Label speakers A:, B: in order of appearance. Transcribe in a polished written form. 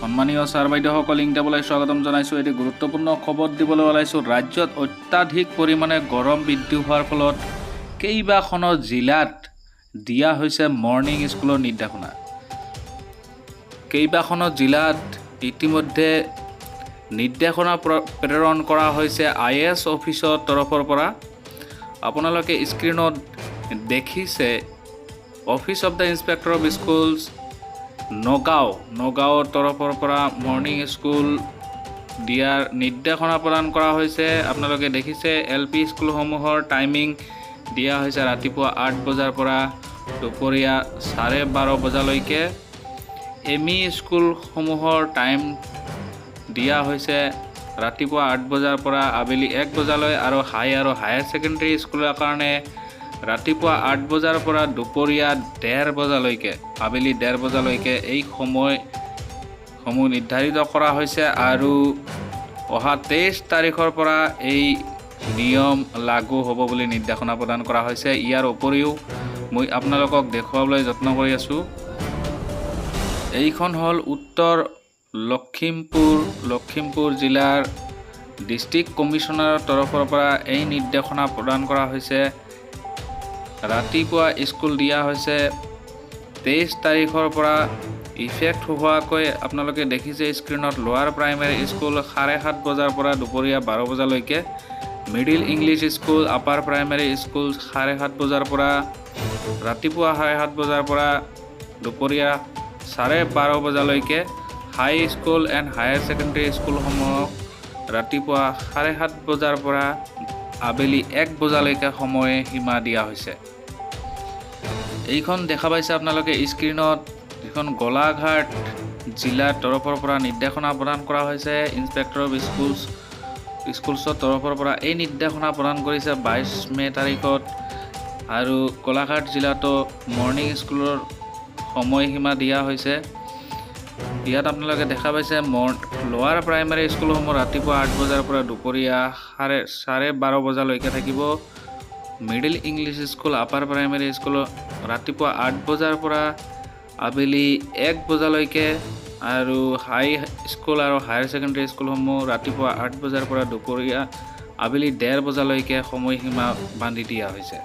A: সন্মানীয় ছাৰ বাইদেউসকল, ইংটাবলৈ স্বাগতম জনাইছোঁ। এটি গুৰুত্বপূৰ্ণ খবৰ দিবলৈ ওলাইছোঁ। ৰাজ্যত অত্যাধিক পৰিমাণে গৰম বৃদ্ধি হোৱাৰ ফলত কেইবাখনো জিলাত দিয়া হৈছে মৰ্ণিং স্কুলৰ নিৰ্দেশনা। কেইবাখনো জিলাত ইতিমধ্যে নিৰ্দেশনা প্ৰেৰণ কৰা হৈছে I S অফিচৰ তৰফৰ পৰা। আপোনালোকে স্ক্ৰীণত দেখিছে, Office of the Inspector of Schools, Nagaon. নগাঁৱৰ তৰফৰ পৰা মৰ্ণিং স্কুল দিয়াৰ নিৰ্দেশনা প্ৰদান কৰা হৈছে। আপোনালোকে দেখিছে, এল পি স্কুলসমূহৰ টাইমিং দিয়া হৈছে ৰাতিপুৱা 8 বজাৰ পৰা দুপৰীয়া 12:30 বজালৈকে। এম ই স্কুলসমূহৰ টাইম দিয়া হৈছে ৰাতিপুৱা 8 বজাৰ পৰা আবেলি 1 বজালৈ আৰু হাই আৰু হায়াৰ ছেকেণ্ডেৰী স্কুলৰ কাৰণে ৰাতিপুৱা 8 বজাৰ পৰা দুপৰীয়া 1:30 বজালৈকে, আবেলি 1:30 বজালৈকে এই সময়সমূহ নিৰ্ধাৰিত কৰা হৈছে আৰু অহা 23 তাৰিখৰ পৰা এই নিয়ম লাগু হ'ব বুলি নিৰ্দেশনা প্ৰদান কৰা হৈছে। ইয়াৰ উপৰিও মই আপোনালোকক দেখুৱাবলৈ যত্ন কৰি আছোঁ, এইখন হ'ল উত্তৰ লখিমপুৰ। লখিমপুৰ জিলাৰ ডিষ্ট্ৰিক্ট কমিশ্যনাৰৰ তৰফৰ পৰা এই নিৰ্দেশনা প্ৰদান কৰা হৈছে। ৰাতিপুৱা স্কুল দিয়া হৈছে 23 তাৰিখৰ পৰা ইফেক্ট হোৱাকৈ। আপোনালোকে দেখিছে স্ক্ৰীণত, লোৱাৰ প্ৰাইমেৰী স্কুল 7:30 বজাৰ পৰা দুপৰীয়া 12 বজালৈকে, Middle English School, Upper Primary School 7:30 বজাৰ পৰা, ৰাতিপুৱা 7:30 বজাৰ পৰা দুপৰীয়া 12:30 বজালৈকে, High School and Higher Secondary স্কুলসমূহক ৰাতিপুৱা 7:30 বজাৰ পৰা আবেলি 1 বজালৈকে সময় সীমা দিয়া হৈছে। এইখন দেখা পাইছে আপোনালোকে স্ক্ৰীণত, যিখন গোলাঘাট জিলাৰ তৰফৰ পৰা নিৰ্দেশনা প্ৰদান কৰা হৈছে। ইনস্পেক্টৰ অফ স্কুলছৰ তৰফৰ পৰা এই নিৰ্দেশনা প্ৰদান কৰিছে 22 মে' তাৰিখত আৰু গোলাঘাট জিলাতো মৰ্ণিং স্কুলৰ সময়সীমা দিয়া হৈছে। ইয়াত আপোনালোকে দেখা পাইছে, লোৱাৰ প্ৰাইমাৰী স্কুলসমূহ ৰাতিপুৱা 8 বজাৰ পৰা দুপৰীয়া 12:30 বজালৈকে থাকিব। Middle English School, Upper Primary School ৰাতিপুৱা 8 বজাৰ পৰা আবেলি 1 বজালৈকে আৰু হাই স্কুল আৰু হায়াৰ ছেকেণ্ডেৰী স্কুলসমূহ ৰাতিপুৱা 8 বজাৰ পৰা দুপৰীয়া আবেলি 1:30 বজালৈকে সময়সীমা বান্ধি দিয়া হৈছে।